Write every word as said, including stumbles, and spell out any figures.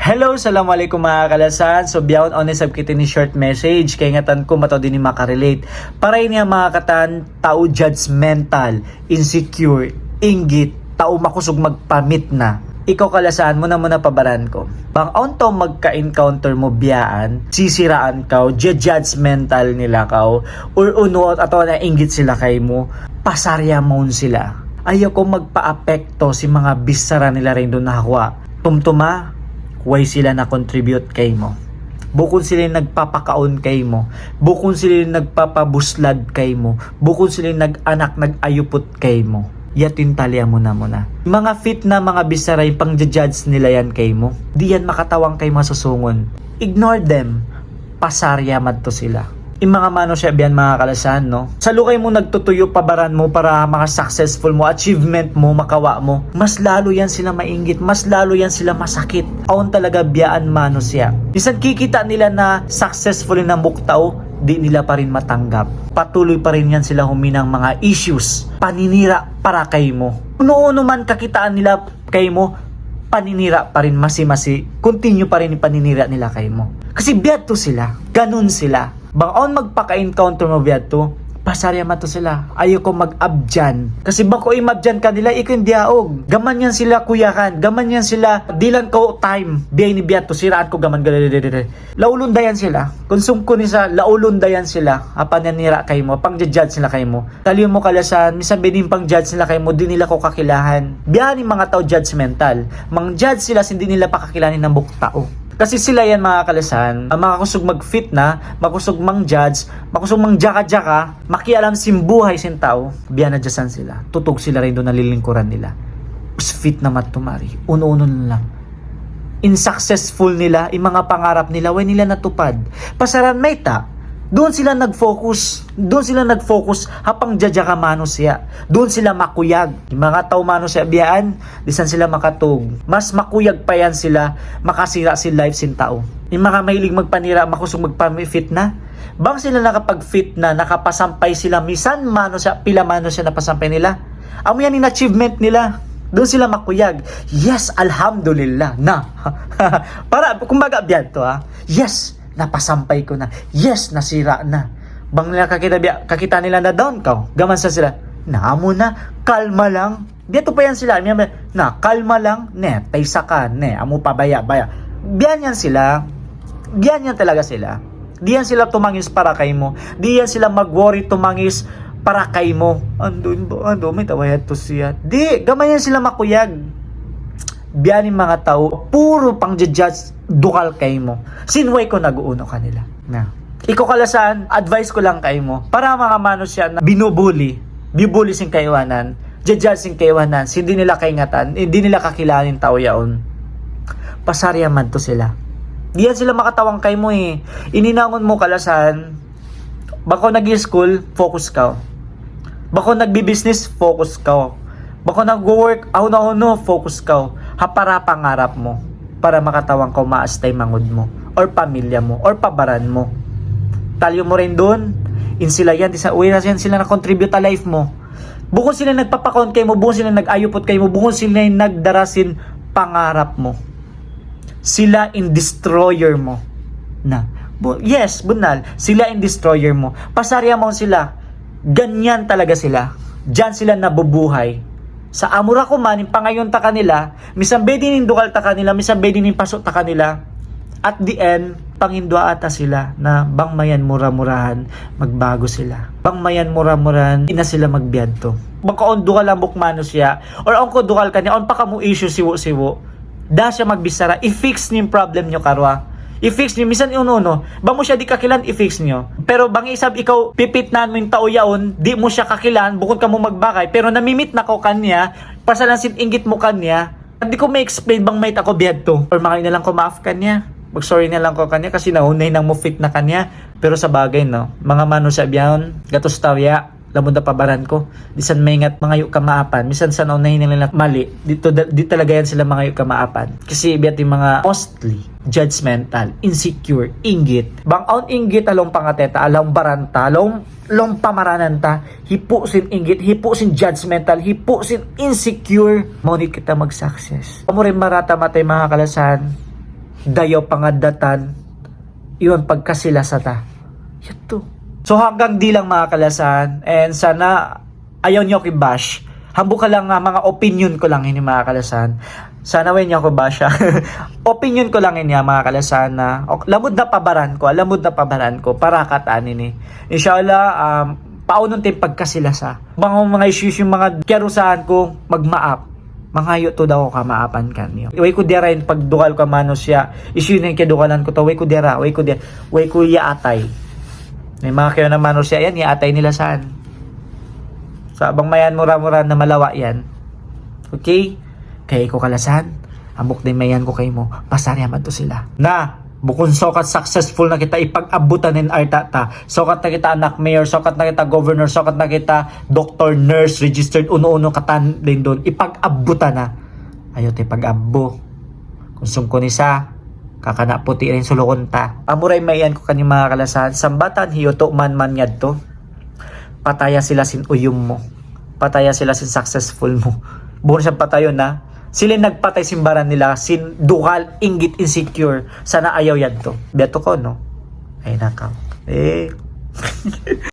Hello, assalamu alaykum manga kalasahan. So, bihaun awn isab kita ini short message. Kaingatan ku mataud ini makarelate. Para ini ha manga katan, tau judgmental, insecure, inggit, tau makusug magpamitna. Ikaw kalasahan, muna-muna pa baran ku. Bang awn tau magka-encounter mu biyaan, sisiraan kaw, judgmental nila kaw, or unu, atawa nainggit sila kaymu, pasarya mawn sila. Ayaw kaw magpaapekto sin manga bichara nila dayn duun ha guwa'. Tumtuma, way sila na-contribute kaymu. Bukun sila in nagpapakaun kaymu. Bukun sila in nagpapabuslad kaymu. Bukun sila in nag-anak, nag-ayuput kaymu. Yadtu in taliya muna-muna. Manga fitna, manga bichara, in pangja-judge nila yan kaymu, di' yan makatabang kaymu ha susungun. Ignore them. Pasarya madtu sila. In manga manusiya' biya' yan, manga kalasahan, no? Sa' lugay mu nagtutuyu' pa baran mu para maka-successful mu, achievement mu, makawa' mu, mas lalo yan sila mainggit, mas lalo yan sila masakit. Awn talaga biyaan manusiya'. Minsan kikita' nila na successful in hambuuk tau, di' nila pa rin matanggap. Patuloy pa rin yan sila huminang manga issues, paninira para kaymu. Unu-unu man kakitaan nila kaymu, paninira pa rin, masi-masi, continue pa rin in paninira nila kaymu. Kasi biyadtu sila, ganun sila. Bang awn magpaka-encounter mu biyadtu, pasarya madtu sila. Ayaw kaw mag-abyan. Kasi bang kaw imabyan kanila, ikaw in diyaug. Gaman yan sila kuyagan, gaman yan sila dihilan kaw time. Biya' ini biyadtu, siraan kaw gaman, gada-, gada-, gada-, laulundayan sila. Kung sumku ni sa, laulundayan sila. Apa niya nira kaymu, pangja-judge nila kaymu. Taliyu mu kalasahan, minsan biya' ini in pang-judge nila kaymu, di' nila kaw kakilahan. Biya' ini in manga tau judgmental. Mang-judge sila sin di' nila pa kakilahan in hambuuk tau. Kasi sila yan, manga kalasahan, ang makakusug mag-fitna, makusug mang-judge, makusug mangjaka-jaka, makialam sin buhay sin tau, biya' na jasan sila. Tutug sila dayn duun ha lilingkuran nila. Us fitna madtu mari. Unu-unu na lang. In successful nila, in manga pangarap nila, way nila natupad. Pasalan mayta', duun sila nag-focus. Duun sila nag-focus ha pangjajaka manusiya'. Duun sila makuyag. In manga tau manusiya' biyaan, di' san sila makatug. Mas makuyag pa yan sila makasira' sin life sin tau. In manga mahilig magpanira, makusug magpamifitna. Bang sila nakapagfitna, nakapasampay sila, misan manusiya', pila manusiya' napasampay nila. Amu yan in achievement nila. Duun sila makuyag. Yes, alhamdulillah. Na. Para, kumbaga, biyadtu, ha. Yes, napasampay ku na. Yes, nasira' na. Bang nila kakita', biya', kakita' nila na down kaw. Gaman sa sila, na, amu na, kalma lang. Biyadtu pa yan sila. Amu yan, na, kalma lang. Ne, taysa ka, ne, amu pabaya'-baya'. Biya' yan sila. Biya' yan talaga sila. Di' yan sila tumangis para kaymu. Di' yan sila mag-worry, tumangis para kaymu. Andu', andu', mayta' way yadtu siya. Di', gaman yan sila makuyag. Biya' ini in manga tau, puro pangja-judge, dugal kaymu. Sin way kaw nag-uunu kanila. Na. Ikaw kalasahan, advice ku lang kaymu. Para manga manusiya' na binubuli, bibuli sin kaibanan, judge sin kaibanan, sin di' nila kaingatan, eh, di' nila kakilahan in tau yaun. Pasarya madtu sila. Di' yan sila makatabang kaymu eh. In hinangun mu kalasahan, bang kaw nag-school, focus kaw. Bang kaw nagbi-business, focus kaw. Bang kaw nag-work, awn-awn, focus kaw. Ha para pangarap mu. Para makatabang kaw maas taymanghud mu. Or pamilya mu. Or pa baran mu. Taliyu mu dayn duun, in sila yan, di' sa, way na yan sila na-contribute ha life mu. Bukun sila in nagpapakaun kaymu, bukun sila in nag-ayuput kaymu, bukun sila in nagdara sin pangarap mu. Sila in destroyer mu. Na. Bu-, yes, bunnal. Sila in destroyer mu. Pasarya mawn sila. Ganyan talaga sila. Diyan sila nabubuhay. Sa' amura ku man, in pangayuun ta kanila, misan biyadiin in dugal ta kanila, misan biyadiin in pasu' ta kanila, at the end, panginduwaa ta sila na bang mayan mura-murahan magbago sila. Bang mayan mura-murahan di' na sila magbiyadtu. Bang kaw awn dugal hambuuk manusiya', or awn kaw dugal kaniya, awn pa kamu issue sibu'-sibu'. Da siya magbichara, i-fix niyu in problem niyu karuwa. I-fix niyu, misan unu-unu. Bang mu siya di' kakilahan, i-fix niyu. Pero bang isab ikaw pipitnahan mu in tau yaun, di' mu siya kakilahan, bukun kamu magbagay, pero namimit na kaw kaniya, pasalan sin inggit mu kaniya, di' ku ma-explain bang mayta' kaw biyadtu. Or mangayu' na lang kaw maap kaniya. Mag-sorry na lang kaw kaniya kasi nauna in hinang mu fitna kaniya. Pero sa bagay, no? Manga manusiya' biya' yaun, gatus tau ya. Lamun da pa baran ku, di' san maingat mangayu' kamaapan. Misan sa' nauna in hinang nila mali, di' tu-, di' talaga yan sila mangayu' kamaapan. Kasi biya' ha yan in manga mostly judgmental, insecure, inggit. Bang awn inggit ha lawm pangatay ta, ha lawm baran ta, ha lawm, lawm pamaranan ta, hipu' sin inggit, hipu' sin judgmental, hipu' sin insecure, mawn di' kita mag-success. Amura in marata matay, manga kalasahan. dayaw pangaddatan, iban pagkasi-lasa ta. Yadtu. So hanggang di lang, manga kalasahan, and sana ayaw niyu aku i-bash. Hambuuk ka lang, ah, manga opinion ku lang ini, manga kalasahan. Sana way niyu aku i-bash, ha. Opinion ku lang ini, ah, manga kalasahan, na. O, lamud na pa baran ku, ah, lamud na pa baran ku, para katān ini. Insha Allah, um, paunun ta in pagkasi-lasa. Bang manga issue-issue, manga kiyarusahan ku, magmaap. Mangayu' tuud aku kamaapan kaniyu. Way ku diyara in pagdugal ku ha manusiya'. Issue na in kiyadugalan ku tuud. Way ku diyara, way ku diyara, way ku iyaatay. May manga kiyawa' na manusiya' yan, iyaatay nila saan. Sa' bang mayan mura-mura na malawa' yan. Okay? Kay ku kalasahan, hambuuk da in mayan ku kaymu, pasarihan madtu sila. Na, bukun sukat successful na kita, ipag-abbutan in alta' ta. Sukat na kita anak mayor, sukat na kita governor, sukat na kita doctor, nurse, registered, unu-unu katān duun, ipag-abbutan na. Ayaw ta ipag-abbu. Kunsum ku in isa, kakana' puti' da in sulugun ta. Amura in mayan ku kaniyu, manga kalasahan, sambatan hiyutu' man man yadtu. Pataya sila sin uyum mu. Pataya sila sin successful mu. Bukun siya patayun na. Sila in nagpatay sin baran nila, sin dugal, inggit, insecure. Sana ayaw yadtu. Biya' tu kaw, no? Ay, nakaw. Eh.